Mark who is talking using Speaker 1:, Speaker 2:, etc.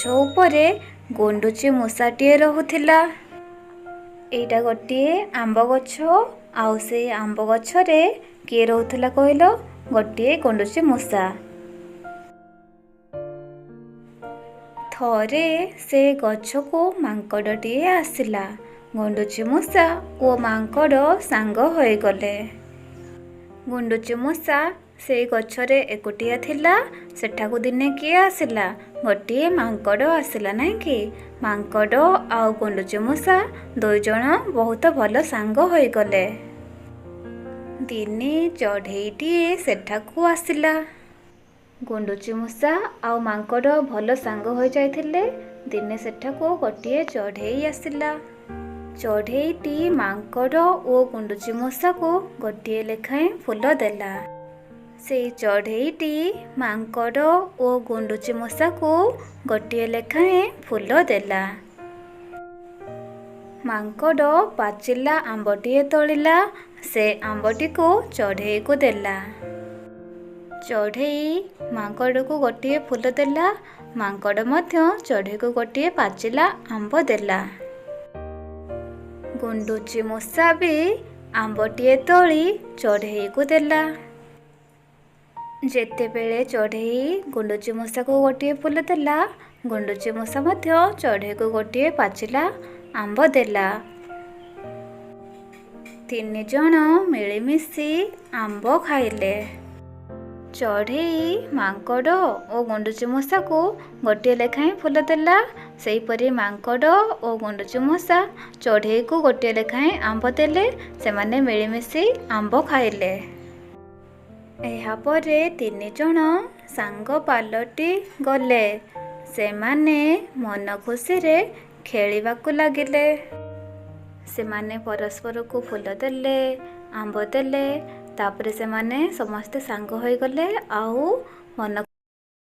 Speaker 1: ଗଛ ଉପରେ ଗୁଣ୍ଡୁଚି ମୂଷାଟିଏ ରହୁଥିଲା। ଏଇଟା ଗୋଟିଏ ଆମ୍ବ ଗଛ, ଆଉ ସେଇ ଆମ୍ବ ଗଛରେ କିଏ ରହୁଥିଲା କହିଲ? ଗୋଟିଏ ଗୁଣ୍ଡୁଚି ମୂଷା। ଥରେ ସେ ଗଛକୁ ମାଙ୍କଡ଼ଟିଏ ଆସିଲା। ଗୁଣ୍ଡୁଚି ମୂଷା ଓ ମାଙ୍କଡ଼ ସାଙ୍ଗ ହୋଇଗଲେ। ଗୁଣ୍ଡୁଚି ମୂଷା ସେଇ ଗଛରେ ଏକୁଟିଆ ଥିଲା। ସେଠାକୁ ଦିନେ କିଏ ଆସିଲା? ଗୋଟିଏ ମାଙ୍କଡ଼ ଆସିଲା, ନାଇଁ କି? ମାଙ୍କଡ଼ ଆଉ ଗୁଣ୍ଡୁଚି ମୂଷା ଦୁଇଜଣ ବହୁତ ଭଲ ସାଙ୍ଗ ହୋଇଗଲେ। ଦିନେ ଚଢ଼େଇଟିଏ ସେଠାକୁ ଆସିଲା। ଗୁଣ୍ଡୁଚି ମୂଷା ଆଉ ମାଙ୍କଡ଼ ଭଲ ସାଙ୍ଗ ହୋଇଯାଇଥିଲେ। ଦିନେ ସେଠାକୁ ଗୋଟିଏ ଚଢ଼େଇ ଆସିଲା। ଚଢ଼େଇଟି ମାଙ୍କଡ଼ ଓ ଗୁଣ୍ଡୁଚି ମୂଷାକୁ ଗୋଟିଏ ଲେଖାଏଁ ଫୁଲ ଦେଲା। ସେଇ ଚଢ଼େଇଟି ମାଙ୍କଡ଼ ଓ ଗୁଣ୍ଡୁଚି ମୂଷାକୁ ଗୋଟିଏ ଲେଖାଏଁ ଫୁଲ ଦେଲା। ମାଙ୍କଡ଼ ପାଚିଲା ଆମ୍ବଟିଏ ତୋଳିଲା। ସେ ଆମ୍ବଟିକୁ ଚଢ଼େଇକୁ ଦେଲା। ଚଢ଼େଇ ମାଙ୍କଡ଼କୁ ଗୋଟିଏ ଫୁଲ ଦେଲା। ମାଙ୍କଡ଼ ମଧ୍ୟ ଚଢ଼େଇକୁ ଗୋଟିଏ ପାଚିଲା ଆମ୍ବ ଦେଲା। ଗୁଣ୍ଡୁଚି ମୂଷା ବି ଆମ୍ବଟିଏ ତୋଳି ଚଢ଼େଇକୁ ଦେଲା। ଯେତେବେଳେ ଚଢ଼େଇ ଗୁଣ୍ଡୁଚି ମୂଷାକୁ ଗୋଟିଏ ଫୁଲ ଦେଲା, ଗୁଣ୍ଡୁଚି ମୂଷା ମଧ୍ୟ ଚଢ଼େଇକୁ ଗୋଟିଏ ପାଚିଲା ଆମ୍ବ ଦେଲା। ତିନି ଜଣ ମିଳିମିଶି ଆମ୍ବ ଖାଇଲେ। ଚଢ଼େଇ ମାଙ୍କଡ଼ ଓ ଗୁଣ୍ଡୁଚି ମୂଷାକୁ ଗୋଟିଏ ଲେଖାଏଁ ଫୁଲ ଦେଲା। ସେହିପରି ମାଙ୍କଡ଼ ଓ ଗୁଣ୍ଡୁଚି ମୂଷା ଚଢ଼େଇକୁ ଗୋଟିଏ ଲେଖାଏଁ ଆମ୍ବ ଦେଲେ। ସେମାନେ ମିଳିମିଶି ଆମ୍ବ ଖାଇଲେ। ଏହାପରେ ତିନି ଜଣ ସାଙ୍ଗ ପାଲଟି ଗଲେ। ସେମାନେ ମନ ଖୁସିରେ ଖେଳିବାକୁ ଲାଗିଲେ। ସେମାନେ ପରସ୍ପରକୁ ଫୁଲ ଦେଲେ, ଆମ୍ବ ଦେଲେ। ତାପରେ ସେମାନେ ସମସ୍ତେ ସାଙ୍ଗ ହୋଇଗଲେ ଆଉ ମନ